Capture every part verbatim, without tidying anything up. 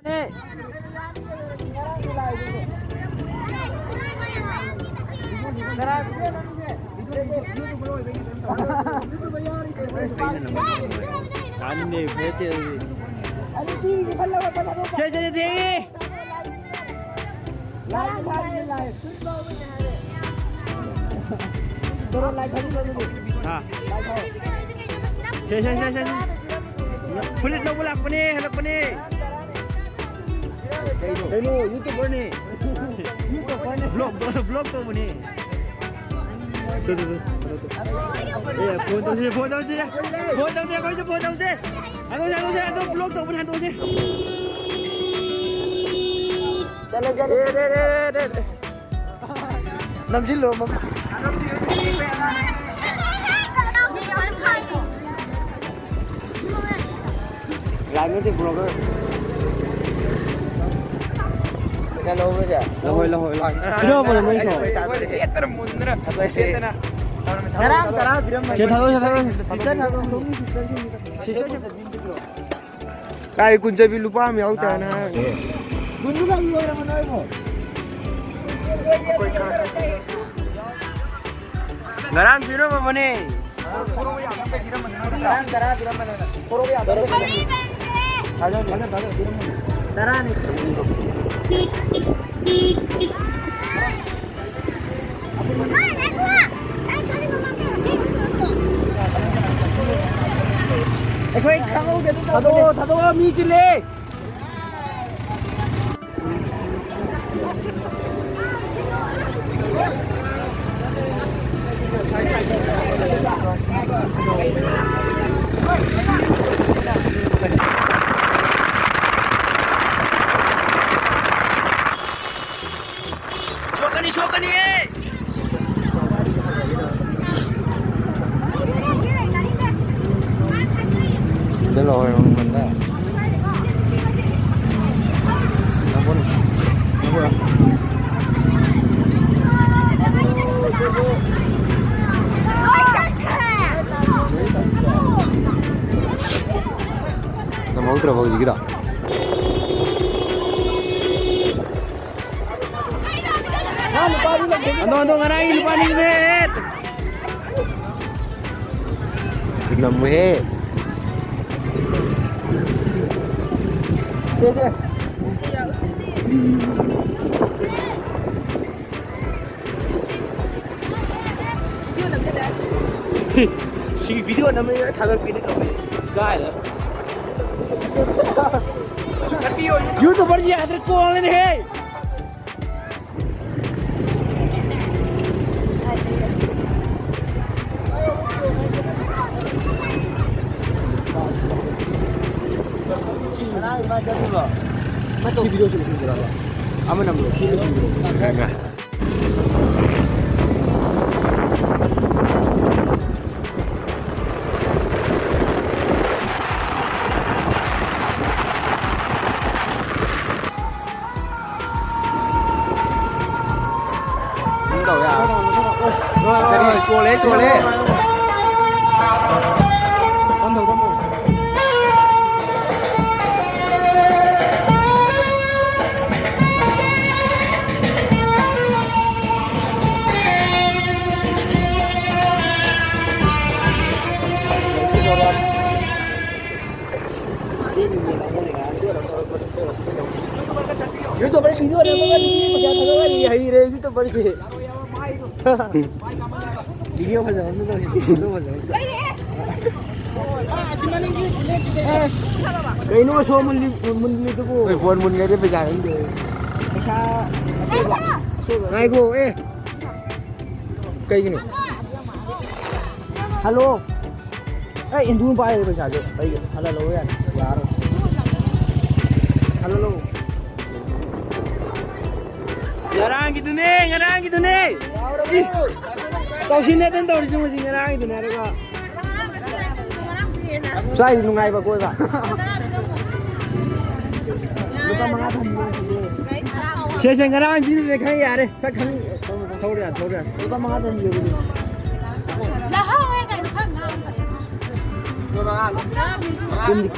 ꯁꯦ, ꯁꯦ, ꯁꯦ, ꯊꯦꯡꯉꯦ꯫ ꯍꯥ꯫ ꯁꯦ, ꯁꯦ, ꯁꯦ, ꯁꯦ, ꯁꯦ꯫ ꯐꯨꯔꯤꯠ ꯂꯧꯕ ꯂꯥꯛꯄꯅꯦ, ꯍꯜꯂꯛꯄꯅꯦ꯫ ꯀꯩꯅꯣ, YouTuberꯅꯦ꯫ Vlog, vlog ꯇꯧꯕꯅꯦ꯫ ꯇꯨ, ꯇꯨ, ꯇꯨ, ꯇꯨ, ꯇꯨ꯫ ꯑꯦ, phone ꯇꯧꯁꯤ, phone ꯇꯧꯁꯤ꯫ Phone ꯇꯧꯁꯤ, ꯑꯩꯈꯣꯏꯁꯨ phone ꯇꯧꯁꯤ꯫ ꯍꯟꯗꯣꯛꯁꯤ, ꯍꯟꯗꯣꯛꯁꯤ, ꯍꯟꯗꯣꯛ-, vlog ꯇꯧꯕꯅꯦ, ꯍꯟꯗꯣꯛꯁꯤ꯫ ꯆꯠꯂꯦ, ꯆꯠꯂꯦ꯫ ꯑꯦ, ꯔꯦ, ꯔꯦ, ꯔꯦ, ꯔꯦ꯫ ꯅꯝꯁꯤꯜꯂꯣ, ꯃ-, Live ꯅꯠꯇꯦ, vlogger꯫ ꯄꯩꯁꯥ ꯂꯧꯔꯣꯏꯗ꯫ ꯂꯧꯍꯣꯏ, ꯂꯧꯍꯣꯏ, ꯂꯧꯍꯣꯏ꯫ ꯄꯤꯔꯛꯑꯣ, ꯃꯣꯏ ꯁꯣ꯫ ꯁꯦꯠꯇꯅ ꯃꯨꯟꯗꯅ꯫ ꯁꯦꯠꯇꯅ꯫ ꯉꯔꯥꯡ ꯇꯔꯥ ꯄꯤꯔꯝꯕꯅꯤ꯫ ꯁꯦ, ꯊꯥꯗꯣꯛꯑꯣ, ꯁꯦ, ꯊꯥꯗꯣꯛꯑꯣ, ꯁꯦ꯫ Sister ꯊꯥꯗꯣꯛꯑꯣ, ꯁꯣꯝꯒꯤ sister ꯁꯤꯡꯒꯤ꯫ Sister ꯁꯤꯡꯒꯤ꯫ ꯀꯥꯏ ꯀꯨꯟ ꯆꯠꯄꯤ ꯂꯨꯄꯥ ꯑꯃ ꯌꯥꯎꯗꯦ ꯍꯥꯏꯅ ꯍꯥꯏꯔꯝꯃꯦ꯫ ꯀꯨꯟꯗꯨ ꯀꯌꯥꯒꯤ ꯑꯣꯏꯔꯕꯅꯣ ꯑꯩꯕꯣ? ꯉꯔꯥꯡ ꯄꯤꯔꯝꯃꯕꯅꯦ꯫ ꯉꯔꯥꯡ ꯇꯔꯥ ꯄꯤꯔꯝꯕꯅꯦ꯫ ꯊꯥꯖꯧ, ꯊꯥꯖꯧ, ꯊꯥꯖꯧ, ꯄꯤꯔꯝꯕꯅꯦ꯫ ꯇꯔꯥꯅꯤ꯫ ꯑꯩꯈꯣꯏ ꯈꯪꯍꯧꯗꯦ ꯑꯗꯨ ꯇꯧꯕꯅꯦ꯫ ꯊꯥꯗꯣꯛꯑꯣ, ꯊꯥꯗꯣꯛꯑꯣ, ꯃꯤ ꯆꯤꯜꯂꯦ꯫ ꯁꯣꯛꯀꯅꯤ, ꯁꯣꯛꯀꯅꯤꯌꯦ! ꯁꯤꯗ ꯂꯧꯍꯧꯔꯦ, ꯃꯃꯟꯗ꯫ ꯅꯪꯉꯣꯟ-, ꯅꯪꯉꯣꯟ-, ꯅꯪꯍꯧꯗ꯭ꯔꯕ ꯍꯧꯖꯤꯛꯀꯤꯗꯣ? ꯍꯟꯗꯣ, ꯍꯟꯗꯣ, ꯉꯔꯥꯡꯒꯤ ꯂꯨꯄꯥ ꯑꯅꯤꯗꯨꯅꯦ꯫ ꯅꯝꯃꯨꯍꯦ꯫ ꯁꯤꯒꯤ ꯚꯤꯗꯤꯑꯣ ꯅꯝꯕꯩ ꯊꯥꯒꯠꯄꯤꯅꯤ ꯇꯧꯕꯅꯤ꯫ ꯀꯥꯏꯗ? YouTuberꯁꯤ ꯌꯥꯗ꯭ꯔꯦ, ꯀꯣꯡꯂꯅꯤ ꯍꯦ꯫ ꯁꯤ ꯚꯤꯗꯤꯑꯣꯁꯤ ꯂꯣꯏꯁꯤꯟꯕꯤꯔꯕ? ꯑꯃ ꯅꯝꯕ꯭ꯔꯣ? ꯁꯤ ꯂꯣꯏꯁꯤꯟꯕꯤꯔꯣ꯫ ꯆꯣꯜꯂꯦ, ꯆꯣꯜꯂꯦ꯫ YouTuber video ꯅꯝꯕꯒꯗꯤ ꯄꯩꯁꯥ ꯊꯥꯗꯣꯛꯑꯒꯗꯤ ꯍꯩꯔꯦ YouTuberꯁꯦ꯫ Video ꯐꯖꯕ ꯑꯝꯇ ꯇꯧꯁꯤ, video ꯐꯖꯕ ꯑꯝꯇ꯫ ꯀꯩꯅꯣ ꯁꯣ ꯃꯨꯜꯂꯤ-, ꯃꯨꯜꯂꯤꯗꯨꯕꯨ? ꯑꯩꯈꯣꯏ ꯐꯣꯟ ꯃꯨꯟꯒ꯭ꯔꯗꯤ ꯄꯩꯁꯥ ꯈꯪꯗꯦ꯫ ꯄꯩꯁꯥ ꯉꯥꯏꯈꯣ, ꯑꯦ꯫ ꯀꯩꯒꯤꯅꯣ? ꯍꯜꯂꯣ꯫ ꯑꯦ, ꯏꯟꯗꯨꯅ ꯄꯥꯏꯔꯦ ꯄꯩꯁꯥꯁꯦ꯫ ꯑꯩꯒꯤ ꯍꯜꯍꯜꯂꯣ ꯌꯥꯔꯦ꯫ ꯌꯥꯔꯣꯏ꯫ ꯍꯜꯍꯜꯂꯣ꯫ ꯉꯔꯥꯡꯒꯤꯗꯨꯅꯦ, ꯉꯔꯥꯡꯒꯤꯗꯨꯅꯦ꯫ ꯏ, ꯇꯧꯁꯤꯟꯅꯗꯅ ꯇꯧꯔꯤꯁꯤ ꯃꯁꯤ ꯉꯔꯥꯡꯒꯤꯗꯨꯅꯦ ꯍꯥꯏꯔꯒ꯫ ꯁ꯭ꯋꯥꯏꯗꯤ ꯅꯨꯡꯉꯥꯏꯕ ꯀꯣꯏꯕ꯫ ꯁꯦ, ꯁꯦ, ꯉꯔꯥꯡ ꯄꯤꯔꯨꯔꯦ ꯈꯪꯉꯦ, ꯌꯥꯔꯦ꯫ ꯁꯛ ꯈꯪ-, ꯊꯧꯔꯦ, ꯊꯧꯔꯦ꯫ ꯂꯨꯄꯥ ꯃꯉꯥ ꯇꯪ ꯄꯤꯔꯛꯑꯣ꯫ ꯂꯧꯍꯧꯋꯦ ꯀꯩꯅꯣ ꯈꯔ ꯉꯥꯡ-꯫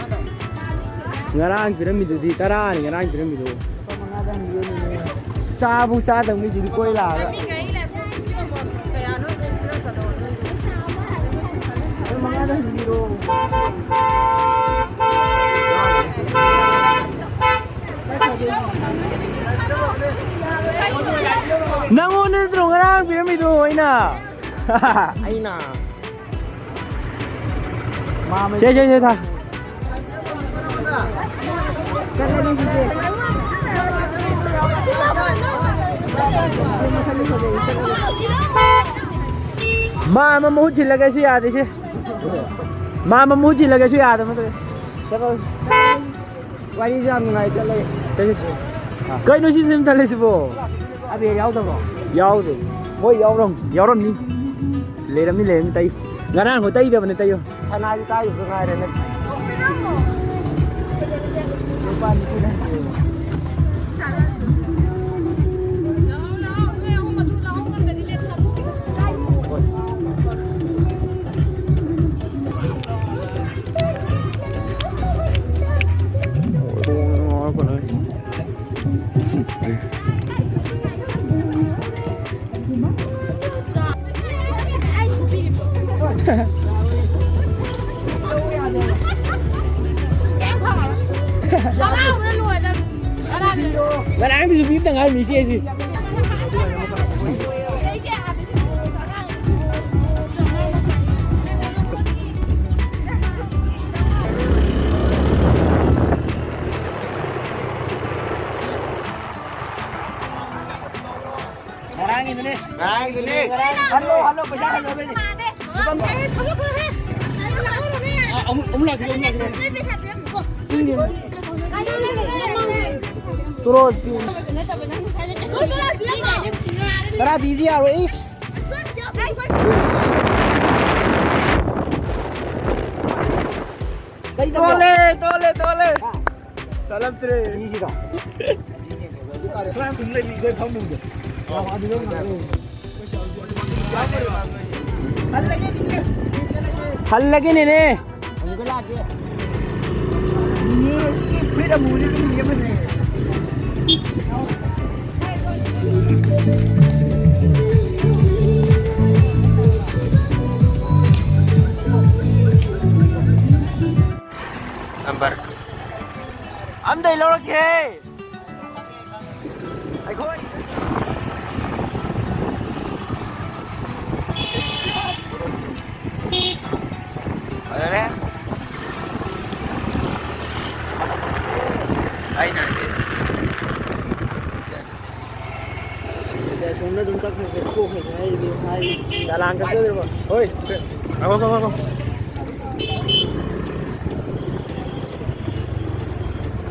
ꯉꯔꯥꯡ ꯄꯤꯔꯝꯃꯤꯗꯨꯗꯤ ꯇꯔꯥꯅꯤ, ꯉꯔꯥꯡ ꯄꯤꯔꯝꯃꯤꯗꯨ꯫ ꯂꯨꯄꯥ ꯃꯉꯥ ꯇꯪ ꯄꯤꯔꯛꯑꯣ꯫ ꯆꯥꯕꯨ ꯆꯥꯗꯕ ꯃꯤꯁꯤꯡꯗꯤ ꯀꯣꯏ ꯂꯥꯛꯑꯒ꯫ ꯃꯤ ꯒꯥꯔꯤ ꯂꯥꯛꯑꯦ, ꯀꯌꯥꯅꯣ? ꯈꯔ ꯆꯠꯂꯣ꯫ ꯑꯗꯨ ꯃꯉꯥꯗ ꯍꯟꯕꯤꯔꯣ꯫ ꯅꯪꯉꯣꯟꯗ ꯅꯠꯇ꯭ꯔꯣ ꯉꯔꯥꯡ ꯄꯤꯔꯝꯃꯤꯗꯣ ꯑꯩꯅ? ꯑꯩꯅ ꯁꯦ, ꯁꯦ, ꯁꯦ, ꯊꯥ꯫ ꯆꯠꯂꯅꯤ ꯆꯤꯆꯦ꯫ ꯃꯥ ꯑꯃ ꯃꯍꯨꯠ ꯁꯤꯜꯂꯒꯦꯁꯨ ꯌꯥꯗꯦ ꯁꯦ꯫ ꯃꯥ ꯑꯃ ꯃꯍꯨꯠ ꯁꯤꯜꯂꯒꯦꯁꯨ ꯌꯥꯗꯕ ꯇꯧꯋꯦ꯫ ꯆꯠꯂꯣ꯫ ꯋꯥꯔꯤꯁꯨ ꯌꯥꯝ ꯅꯨꯡꯉꯥꯏ ꯆꯠꯂꯒꯦ꯫ ꯆꯠꯁꯤ, ꯆꯠꯁꯤ꯫ ꯀꯩꯅꯣ ꯁꯤ ꯁꯤꯝ ꯊꯜꯂꯤꯁꯤꯕꯣ? ꯑꯕꯦꯔ ꯌꯥꯎꯗꯕ꯭ꯔꯣ? ꯌꯥꯎꯗꯦ꯫ ꯃꯣꯏ ꯌꯥꯎꯔꯝ-, ꯌꯥꯎꯔꯝꯅꯤ꯫ ꯂꯩꯔꯝꯅꯤ, ꯂꯩꯔꯝꯅꯤ, ꯇꯩ꯫ ꯉꯔꯥꯡ ꯈꯣꯏ ꯇꯩꯗꯕꯅꯦ, ꯇꯩꯌꯣ꯫ ꯁꯅꯥꯁꯨ ꯇꯥꯏꯕꯁꯨ ꯉꯥꯏꯔꯦ ꯅꯪ꯫ ꯂꯨꯄꯥ ꯅꯤꯐꯨ ꯅꯪ ꯄꯤꯔꯦ꯫ ꯉꯔꯥꯡꯗꯨꯁꯨ ꯄꯤꯕꯗ ꯉꯥꯏꯔꯤ ꯏꯆꯦꯁꯤ꯫ ꯉꯔꯥꯡꯒꯤꯗꯨꯅꯦ꯫ ꯉꯔꯥꯡꯒꯤꯗꯨꯅꯦ꯫ ꯍꯜꯂꯣ, ꯍꯜꯂꯣ, ꯄꯩꯁꯥ ꯍꯜꯂꯣ ꯑꯗꯨꯏꯅꯦ꯫ ꯑ, ꯑꯃꯨꯛ, ꯑꯃꯨꯛ ꯂꯥꯛꯈꯤꯒꯦ, ꯑꯃꯨꯛ ꯂꯥꯛꯈꯤꯒꯦ꯫ ꯇꯣꯔꯣ, ꯄꯤ-, ꯇꯔꯥ ꯄꯤꯕꯗꯤ ꯌꯥꯔꯣꯏ, ꯏꯁ꯫ ꯀꯩꯗꯧꯕ? ꯇꯣꯜꯂꯦ, ꯇꯣꯜꯂꯦ, ꯇꯣꯜꯂꯦ꯫ ꯍꯥ? ꯇꯣꯜꯂꯛꯇ꯭ꯔꯦ꯫ ꯑꯅꯤꯁꯤꯔꯣ? ꯁꯨꯃꯥꯏꯅ ꯀꯨꯝ ꯂꯩꯕꯤ, ꯑꯩꯈꯣꯏ ꯐꯝꯃꯨꯕꯗꯣ꯫ ꯑꯗꯨꯗ ꯉꯥꯏꯔꯦ꯫ ꯍꯜꯂꯒꯦ, ꯅꯦꯅꯦ꯫ ꯑꯃꯨꯛꯀ ꯂꯥꯛꯀꯦ꯫ ꯅꯦꯅꯦ ꯍꯧꯖꯤꯛꯀꯤ ꯐꯨꯔꯤꯠ ꯑꯃꯨꯕꯗꯨ ꯑꯗꯨꯝ ꯌꯦꯡꯉꯨꯅꯦ꯫ ꯅꯝꯕꯔ ꯑꯝꯗꯩ ꯂꯧꯔꯛꯁꯦ꯫ ꯑꯩꯈꯣꯏ ꯐꯖꯔꯦ꯫ ꯑꯩꯅ ꯑꯁꯣꯝꯗ ꯑꯗꯨꯝ ꯆꯠꯈ꯭ꯔꯁꯦ, ꯇꯣꯛꯈ꯭ꯔꯁꯦ ꯍꯥꯏꯗꯤ ꯍꯥꯏ꯫ ꯆꯂꯥꯡ ꯀꯛꯆꯗ꯭ꯔꯕ? ꯍꯣꯏ꯫ ꯉꯥꯏꯈꯣ, ꯉꯥꯏꯈꯣ, ꯉꯥꯏꯈꯣ꯫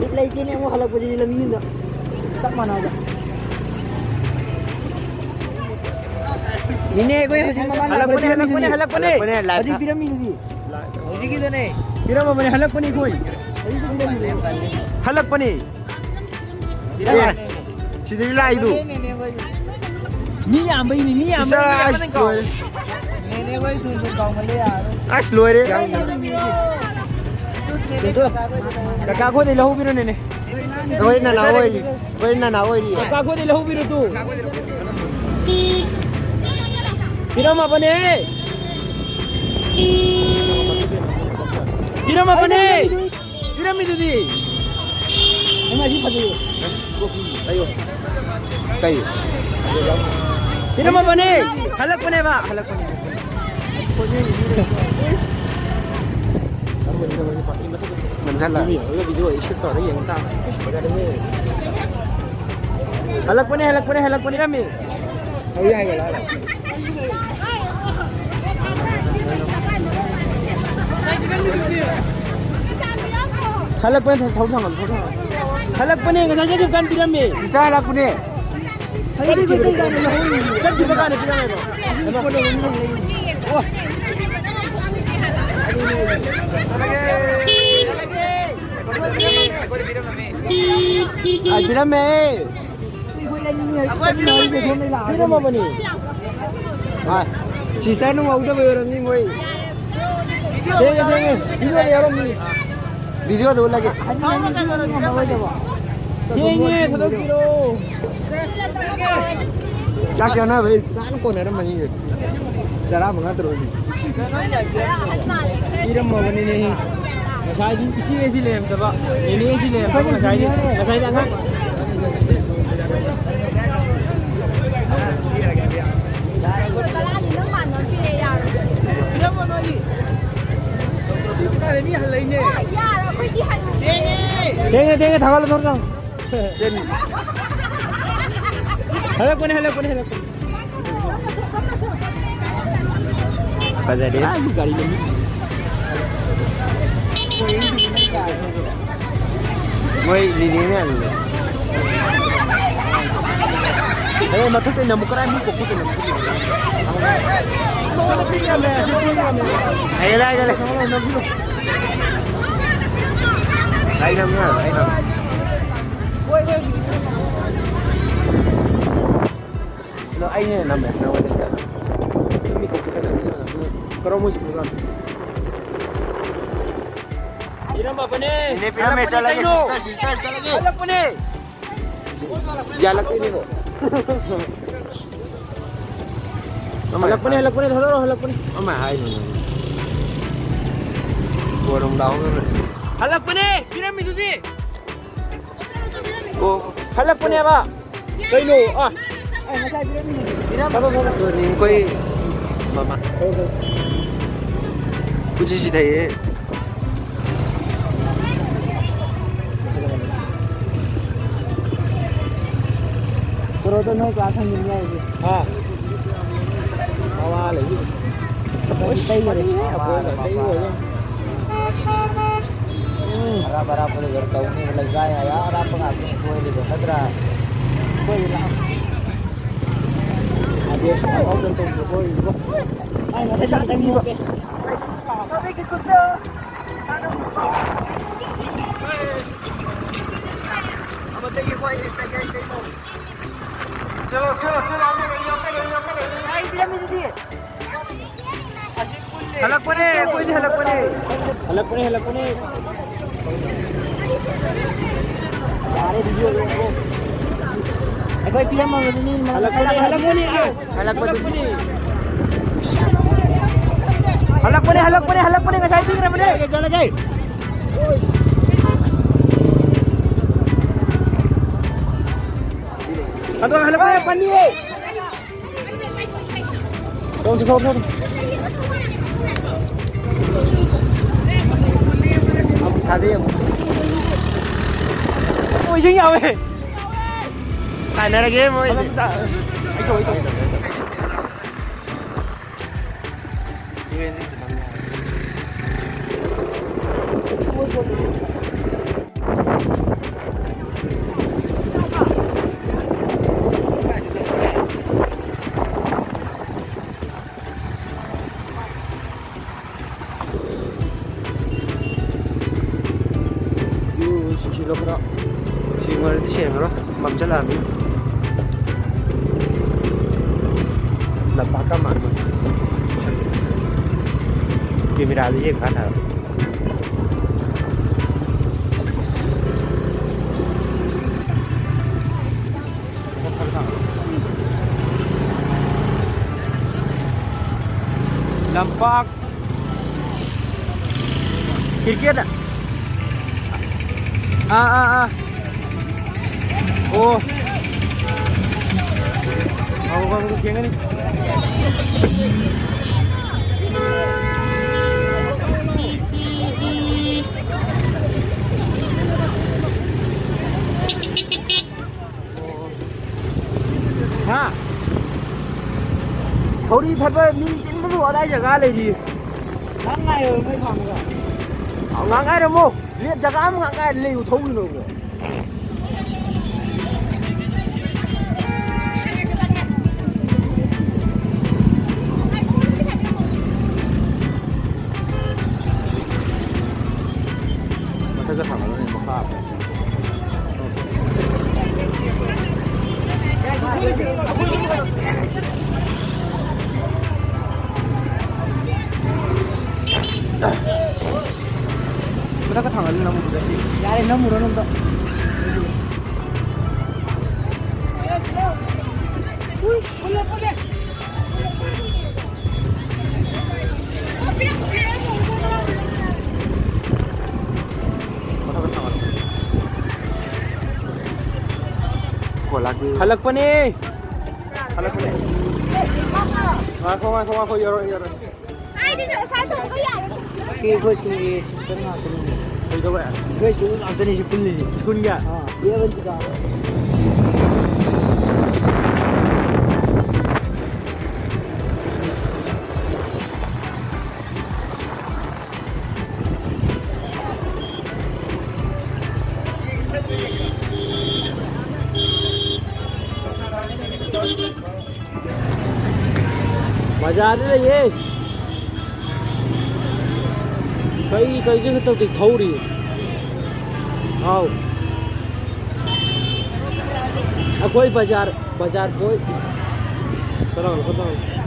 ꯕꯤꯠ ꯂꯩꯇꯦꯅꯦ, ꯑꯃꯨꯛ ꯍꯜꯂꯛꯄꯁꯤꯗꯤ ꯂꯝꯕꯤꯗ ꯆꯞ ꯃꯥꯟꯅꯕ꯫ ꯅꯤꯅꯦ, ꯑꯩꯈꯣꯏ ꯍꯧꯖꯤꯛ ꯃꯃꯥꯡ ꯍꯜꯂꯛꯄꯅꯦ, ꯂꯥꯛꯄꯗ ꯍꯜꯂꯛꯄꯅꯦ, ꯄꯤꯔꯝꯃꯤꯗꯨꯗꯤ꯫ ꯍꯜꯂꯛꯄꯅꯦ꯫ ꯍꯜꯂꯛꯄꯅꯦ, ꯂꯥꯏ ꯍꯧꯖꯤꯛ ꯊꯥ- ꯄꯤꯔꯝꯃꯤꯗꯨꯗꯤ꯫ ꯍꯧꯖꯤꯛꯀꯤꯗꯨꯅꯦ꯫ ꯄꯤꯔꯝꯃꯕꯅꯦ, ꯍꯜꯂꯛꯄꯅꯦ ꯑꯩꯈꯣꯏ꯫ ꯍꯧꯖꯤꯛꯀꯤ ꯄꯤꯔꯝꯃꯤꯗꯨꯗꯤ꯫ ꯍꯜꯂꯛꯄꯅꯦ꯫ ꯑꯦ, ꯁꯤꯗꯗꯤ ꯂꯥꯛꯏꯗꯨ꯫ ꯃꯤ ꯌꯥꯝꯕꯩꯅꯤ, ꯃꯤ ꯌꯥꯝꯕꯩꯅꯤ, ꯏꯁ, ꯌꯥꯝꯕꯅ ꯑꯁ, ꯀꯥꯎ-, ꯂꯣꯏꯔꯦ꯫ ꯑꯁ, ꯂꯣꯏꯔꯦ꯫ ꯀꯀꯥ ꯈꯣꯏꯗꯩ ꯂꯧꯍꯧꯕꯤꯔꯣꯅꯦꯅꯦ꯫ ꯑꯩꯈꯣꯏ ꯅꯅꯥꯎ ꯑꯣꯏꯔꯤ, ꯑꯩꯈꯣꯏ ꯅꯅꯥꯎ ꯑꯣꯏꯔꯤ꯫ ꯀꯀꯥ ꯈꯣꯏꯗꯩ ꯂꯧꯍꯧꯕꯤꯔꯣ ꯇꯨ꯫ ꯄꯤꯔꯝꯃꯕꯅꯦ꯫ ꯄꯤꯔꯝꯃꯕꯅꯦ꯫ ꯄꯤꯔꯝꯃꯤꯗꯨꯗꯤ꯫ ꯀꯩ? ꯄꯤꯔꯝꯃꯕꯅꯦ꯫ ꯍꯜꯂꯛꯄꯅꯦꯕ, ꯍꯜꯂꯛꯄꯅꯦ꯫ ꯃꯟꯍꯜꯂ꯫ ꯍꯜꯂꯛꯄꯅꯦ, ꯍꯜꯂꯛꯄꯅꯦ, ꯍꯜꯂꯛꯄꯅꯦ, ꯄꯤꯔꯝꯃꯤ꯫ ꯍꯧ ꯌꯥꯏ, ꯂꯥꯛꯑꯣ, ꯂꯥꯛꯑꯣ꯫ ꯍꯜꯂꯛꯄꯅꯦ, ꯊꯧ ꯊꯥꯡꯒꯠꯂꯨ, ꯊꯧ ꯊꯥꯡꯒꯠꯂꯨ꯫ ꯍꯜꯂꯛꯄꯅꯦ, ꯉꯁꯥꯏ ꯆꯠꯈꯤꯕ ꯀꯥꯟ ꯄꯤꯔꯝꯃꯦ꯫ ꯁꯤꯁꯇꯔ ꯍꯜꯂꯛꯄꯅꯦ꯫ ꯆꯠꯈꯤꯕ ꯀꯥꯟꯗ ꯄꯤꯔꯝꯃꯦꯕ꯫ ꯑꯥ, ꯄꯤꯔꯝꯃꯦ꯫ ꯄꯤꯔꯝꯃꯕꯅꯤ꯫ ꯑꯥ, ꯁꯤꯁꯇꯔ ꯅꯨꯡꯉꯧꯗꯕꯩ ꯑꯣꯏꯔꯝꯅꯤ ꯃꯣꯏ꯫ ꯊꯦꯡꯉꯦ, ꯊꯦꯡꯉꯦ꯫ ꯚꯤꯗꯤꯑꯣꯗ ꯌꯥꯎꯔꯝꯅꯤ꯫ ꯚꯤꯗꯤꯑꯣꯗ ꯎꯠꯂꯒꯦ꯫ ꯊꯦꯡꯉꯦ, ꯊꯥꯗꯣꯛꯄꯤꯔꯣ꯫ ꯆꯥꯛ ꯆꯥꯅꯕꯩ ꯄ꯭ꯂꯥꯟ ꯀꯣꯟꯅꯔꯝꯃꯅꯤꯌꯦ꯫ ꯆꯔꯥ ꯃꯉꯥ ꯇꯔꯨꯛ꯫ ꯄꯤꯔꯝꯃꯕꯅꯤꯅꯦ꯫ ꯉꯁꯥꯏꯗꯤ ꯏꯆꯦ ꯑꯁꯤ ꯂꯩꯔꯝꯗꯕ, ꯅꯦꯅꯦ ꯑꯁꯤ ꯂꯩꯔꯝꯗꯕ ꯉꯁꯥꯏꯗꯤ꯫ ꯉꯁꯥꯏꯗꯤ ꯑꯉꯥꯡ꯫ ꯊꯦꯡꯉꯦ, ꯊꯦꯡꯉꯦ, ꯊꯥꯒꯠꯂꯣ, ꯊꯣꯔꯣ ꯆꯪꯉꯣ꯫ ꯍꯜꯂꯛꯄꯅꯦ, ꯍꯜꯂꯛꯄꯅꯦ, ꯍꯜꯂꯛꯄꯅꯦ꯫ ꯐꯖꯔꯦ꯫ ꯑꯥ, ꯒꯥꯔꯤ ꯂꯝꯕꯤ꯫ ꯃꯣꯏ ꯂꯤꯂꯤ ꯃꯌꯥꯝꯁꯦ꯫ ꯑꯦ, ꯃꯊꯛꯇꯩꯅ ꯑꯃꯨꯛ ꯀꯔꯥꯏ ꯃꯤ ꯀꯣꯛꯄ ꯀꯩꯅꯣ? ꯑꯩ ꯂꯥꯏꯗ ꯂꯩ꯫ ꯑꯩ ꯅꯝꯃꯦ, ꯑꯩ ꯅꯝꯃꯦ꯫ ꯑꯗꯣ ꯑꯩꯅ ꯅꯝꯃꯦ, ꯅꯉꯣꯟꯗ ꯅꯠꯇꯦ꯫ ꯃꯤ ꯀꯣꯛꯄ ꯀꯩꯅꯣ? ꯀꯔꯝꯕ ꯍꯧꯖꯤꯛ ꯄ꯭ꯔꯣꯒ꯭ꯔꯥꯝ? ꯄꯤꯔꯝꯃꯕꯅꯦ꯫ ꯏꯅꯦ, ꯄꯤꯔꯝꯃꯦ, ꯍꯜꯂꯛꯄꯅꯦ ꯆꯠꯂꯒꯦ, ꯀꯩꯅꯣ? Sister, sister, ꯆꯠꯂꯒꯦ꯫ ꯍꯜꯂꯛꯄꯅꯦ꯫ ꯌꯥꯜꯂꯛꯇꯣꯏꯅꯤꯀꯣ꯫ ꯍꯜꯂꯛꯄꯅꯦ, ꯍꯜꯂꯛꯄꯅꯦ, ꯊꯥꯗꯣꯔꯛꯑꯣ, ꯍꯜꯂꯛꯄꯅꯦ꯫ ꯑꯃ ꯍꯥꯏꯅꯤ꯫ ꯕꯣꯔ ꯑꯃ ꯂꯥꯎꯍꯧꯔꯣ꯫ ꯍꯜꯂꯛꯄꯅꯦ, ꯄꯤꯔꯝꯃꯤꯗꯨꯗꯤ꯫ ꯑꯣ꯫ ꯍꯜꯂꯛꯄꯅꯦꯕ꯫ ꯀꯩꯅꯣ? ꯑꯥ꯫ ꯑꯩ ꯉꯁꯥꯏ ꯄꯤꯔꯝꯃꯤꯅꯦ꯫ ꯄꯤꯔꯝꯃꯦ꯫ ꯊꯥꯗꯣꯛ, ꯊꯥꯗꯣꯛ꯫ ꯑꯗꯨꯅꯤ ꯑꯩꯈꯣꯏ ꯃꯃꯥ꯫ ꯊꯥꯗꯣꯛ, ꯊꯥꯗꯣꯛ꯫ ꯎꯆꯤꯁꯤ ꯊꯩꯌꯦ꯫ ꯀꯣꯔꯣꯗ ꯅꯣꯏ ꯀ꯭ꯂꯥꯁ ꯍꯪꯉꯤꯅꯤ ꯍꯥꯏꯁꯦ꯫ ꯍꯥ? ꯃꯋꯥ ꯂꯩꯕꯤꯗꯦ꯫ ꯑꯩꯈꯣꯏ ꯇꯩꯈꯔꯦ꯫ ꯃꯅꯤꯡꯍꯦ, ꯑꯩꯈꯣꯏ ꯇꯩꯈꯔꯦ꯫ ꯎꯝ꯫ ꯑꯔꯥꯞ ꯑꯔꯥꯞꯄꯗ ꯌꯧ ꯇꯧꯅꯤ, ꯂꯩꯀꯥꯏ ꯑꯔꯥꯞ ꯑꯔꯥꯞꯄ ꯉꯥꯛꯇꯅꯤ ꯀꯣꯏꯔꯤꯗꯣ, ꯅꯠꯇ꯭ꯔꯥ? ꯀꯣꯏꯕ ꯂꯥꯛꯑꯣ꯫ ꯑꯗꯨ ꯁꯨꯃꯥꯏꯅ ꯇꯧꯗꯅ ꯇꯧꯕꯗꯣ ꯀꯣꯏꯔꯤꯕꯣ? ꯑꯩ ꯉꯁꯥꯏ ꯁꯥꯟꯅ ꯆꯪꯈꯤꯕ꯫ ꯍꯜꯂꯛꯄꯅꯦ, ꯑꯩꯈꯣꯏꯗꯤ ꯍꯜꯂꯛꯄꯅꯦ꯫ ꯍꯜꯂꯛꯄꯅꯦ, ꯍꯜꯂꯛꯄꯅꯦ꯫ ꯑꯩꯈꯣꯏ ꯄꯤꯔꯝꯃꯕꯗꯨꯅꯤ, ꯍꯜꯂꯛꯄꯅꯤ, ꯍꯜꯂꯛꯄꯅꯤ꯫ ꯍꯜꯂꯛꯄꯅꯤ꯫ ꯍꯜꯂꯛꯄꯅꯤ, ꯍꯜꯂꯛꯄꯅꯤ, ꯍꯜꯂꯛꯄꯅꯤ, ꯉꯁꯥꯏ ꯄꯤꯈ꯭ꯔꯕꯅꯦ꯫ ꯆꯠꯂꯒꯦ꯫ ꯑꯗꯣ ꯍꯜꯂꯛꯄꯅꯦ, ꯐꯅꯤꯌꯦ꯫ ꯊꯣꯛ, ꯊꯣꯛ, ꯊꯣꯛ꯫ ꯑꯃꯨꯛ ꯊꯥꯗꯩ ꯑꯃꯨꯛ꯫ ꯑꯣ, ꯏꯁꯤꯡ ꯌꯥꯎꯋꯦ꯫ ꯇꯥꯟꯅꯔꯒꯦ ꯃꯣꯏ꯫ ꯑꯗꯨꯝ ꯇꯥ-, ꯑꯩ ꯊꯣꯛ, ꯑꯩ ꯊꯣꯛ꯫ ꯁꯤ ꯁꯤꯂꯣ ꯈꯔ꯫ ꯁꯤ ꯃꯔꯛꯇ ꯁꯦꯡꯉꯔꯣꯏ, ꯃꯝꯁꯤꯜꯂꯛꯑꯕꯅꯤꯅ꯫ ꯂꯝꯄꯥꯛꯀ ꯃꯥꯟꯕ꯫ ꯀꯦꯃꯦꯔꯥꯗ ꯌꯦꯡꯀꯥꯟꯗ ꯍꯥꯏꯕ꯫ ꯂꯝꯄꯥꯛ꯫ ꯀ꯭ꯔꯤꯀꯦꯠ꯫ ꯑꯥ, ꯑꯥ, ꯑꯥ꯫ ꯑꯣ꯫ ꯉꯥꯏꯈꯣ, ꯉꯥꯏꯈꯣ, ꯊꯦꯡꯒꯅꯤ꯫ ꯍꯥ? ꯊꯧꯔꯤ ꯊꯠꯄ ꯃꯤ ꯆꯤꯟꯕꯕꯨ ꯑꯗꯥꯏ ꯖꯒꯥ ꯂꯩꯔꯤ꯫ ꯉꯥꯛ ꯉꯥꯏꯌꯣ, ꯅꯣꯏ ꯈꯥꯝꯃꯒ꯫ ꯉꯥꯛ ꯉꯥꯏꯔꯝꯃꯣ꯫ ꯂꯦꯞ ꯖꯒꯥ ꯑꯃ ꯉꯥꯛ ꯉꯥꯏꯔ ꯂꯩꯌꯨ, ꯊꯧꯈꯤꯅꯣ ꯏꯕꯣ꯫ ꯃꯊꯛꯇ ꯊꯥꯡꯒꯠꯂꯅꯤ, ꯃꯈꯥ꯫ ꯃꯊꯛꯇ ꯊꯥꯡꯒꯠꯂ ꯅꯝꯃꯨꯕꯗ ꯁꯤ꯫ ꯌꯥꯔꯦ, ꯅꯝꯃꯨꯔꯣ ꯅꯝꯗ꯫ ꯍꯜꯂꯛꯄꯅꯦ꯫ ꯍꯜꯂꯛꯄꯅꯦ꯫ ꯉꯥꯏꯈꯣ, ꯉꯥꯏꯈꯣ, ꯉꯥꯏꯈꯣ, ꯌꯧꯔꯛꯑꯦ, ꯌꯧꯔꯛꯑꯦ꯫ ꯀꯥꯏꯗꯩꯅꯣ? ꯉꯁꯥꯏ ꯊꯣꯡꯕ ꯌꯥꯔꯦ꯫ ꯁꯤ ꯑꯩꯈꯣꯏ ꯁ꯭ꯀꯨꯜꯒꯤ ꯁꯤꯁꯇꯔ ꯉꯥꯛꯇꯅꯤꯅꯦ꯫ ꯀꯩꯗꯧꯋꯦ? ꯑꯩꯈꯣꯏ ꯁ꯭ꯀꯨꯜ ꯉꯥꯛꯇꯅꯤ ꯁꯤ ꯄꯨꯜꯂꯤꯁꯦ꯫ ꯁ꯭ꯀꯨꯜꯒꯤ? ꯑꯥ, ꯆꯦ ꯑꯕꯟꯇꯤꯀꯥ꯫ ꯕꯖꯥꯔꯗ ꯂꯩꯌꯦ꯫ ꯀꯩ, ꯀꯩꯁꯨ ꯇꯧꯗꯦ, ꯊꯧꯔꯤ꯫ ꯑꯥꯎ꯫ ꯑꯩꯈꯣꯏ ꯕꯖꯥꯔ, ꯕꯖꯥꯔ ꯀꯣꯏ-, ꯀꯅꯥꯅꯣ, ꯀꯅꯥꯅꯣ?